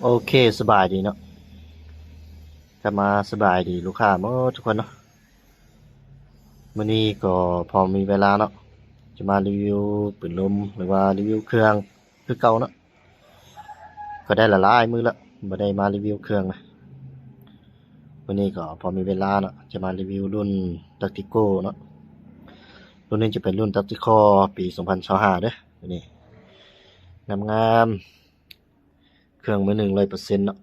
ໂອເຄ ສະບາຍດີເນາະ ກັບມາສະບາຍດີລູກຄ້າໝົດທຸກຄົນເນາະ. ມື້ນີ້ກໍພໍມີເວລາເນາະ ຈະມາຣີວິວປືນລົມ ຫຼືວ່າຣີວິວເຄື່ອງຄືເກົ່າເນາະ. ກໍໄດ້ຫຼາຍໆມື້ລະ ບໍ່ໄດ້ມາຣີວິວເຄື່ອງນະ. ມື້ນີ້ກໍພໍມີເວລາເນາະ ຈະມາຣີວິວລຸ້ນ Tactical ເນາະ. ລຸ້ນນີ້ຈະເປັນລຸ້ນ Tactical ປີສອງພັນຊາວຫ້າເດີ. ຕົວນີ້ງາມໆ ເຄື່ອງມືໜຶ່ງຮ້ອຍເປີເຊັນເນາະ.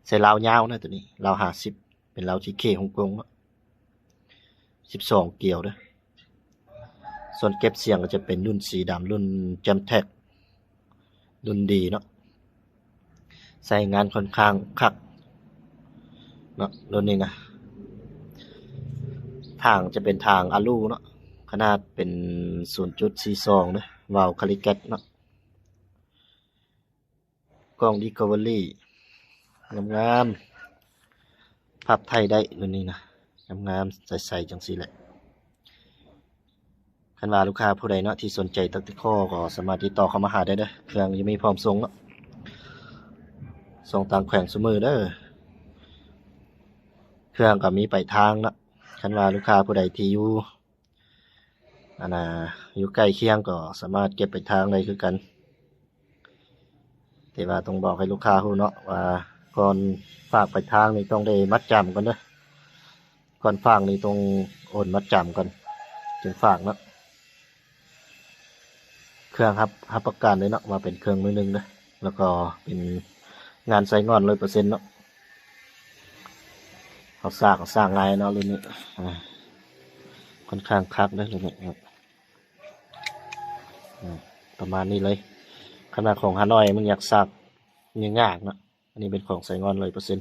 ໃສ່ລາວຍາວນະ ຕົວນີ້ລາວຫ້າສິບ ເປັນລາວ ທີເຄ ຮົງກົງເນາະ ສິບສອງກຽວເດີ. ສ່ວນເກັບສຽງກໍຈະເປັນລຸ້ນສີດຳ ລຸ້ນ Gemtech ລຸ້ນດີເນາະ ໃຊ້ງານຄ່ອນຂ້າງຄັກເນາະ ລຸ້ນນີ້ນະ. ຖາງຈະເປັນຖາງອາລູເນາະ ຂະໜາດເປັນສູນຈຸດສີ່ສອງເດີ ວາວຄາລິແກັດເນາະ. ກ້ອງ Recovery ງາມໆ ພັບໄຖ່ໄດ້ລຸ້ນນີ້ນະ ງາມໆ ໃສໆ ຈັ່ງຊີ້ແຫຼະ. ຄັນວ່າລູກຄ້າຜູ້ໃດເນາະທີ່ສົນໃຈ Tactical ກໍສາມາດຕິດຕໍ່ເຂົ້າມາຫາໄດ້ເດີ. ເຄື່ອງຈະມີພ້ອມສົ່ງເນາະ ສົ່ງຕ່າງແຂວງຊຸມື້ເດີ. ເຄື່ອງກໍມີປາຍທາງເນາະ. ຄັນວ່າລູກຄ້າຜູ້ໃດທີ່ຢູ່ ອັນນ່າ ຢູ່ໃກ້ຄຽງກໍສາມາດເກັບປາຍທາງໄດ້ຄືກັນ. ແຕ່ວ່າຕ້ອງບອກໃຫ້ລູກຄ້າຮູ້ເນາະວ່າ ກ່ອນຝາກປາຍທາງນີ້ຕ້ອງໄດ້ມັດຈຳກ່ອນເດີ. ກ່ອນຝາກນີ້ຕ້ອງໂອນມັດຈຳກ່ອນ ຈຶ່ງຝາກເນາະ. ເຄື່ອງຮັບ ຮັບປະກັນເລີຍເນາະ ວ່າເປັນເຄື່ອງມືໜຶ່ງເດີ ແລ້ວກໍເປັນງານໃຊ້ງອນຮ້ອຍເປີເຊັນເນາະ. ເຮົາສາກ ສາກງ່າຍເນາະລຸ້ນນີ້ ອາ ຄ່ອນຂ້າງຄັກເດີລຸ້ນນີ້ ອາ ປະມານນີ້ເລີຍ. ຂະໜາດຂອງຮານ້ອຍມັນຢາກສາກຍາກໆເນາະ. ອັນນີ້ເປັນຂອງໃຊ້ງອນຮ້ອຍເປີເຊັນ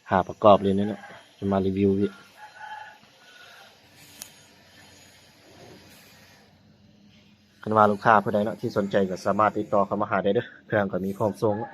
ຫາປະກອບເລີຍເນາະ ຈະມາຣີວິວອີກ. ຄັນວ່າລູກຄ້າຜູ້ໃດເນາະທີ່ສົນໃຈກໍສາມາດຕິດຕໍ່ເຂົ້າມາຫາໄດ້ເດີ. ເຄື່ອງກໍມີພ້ອມສົ່ງເນາະ.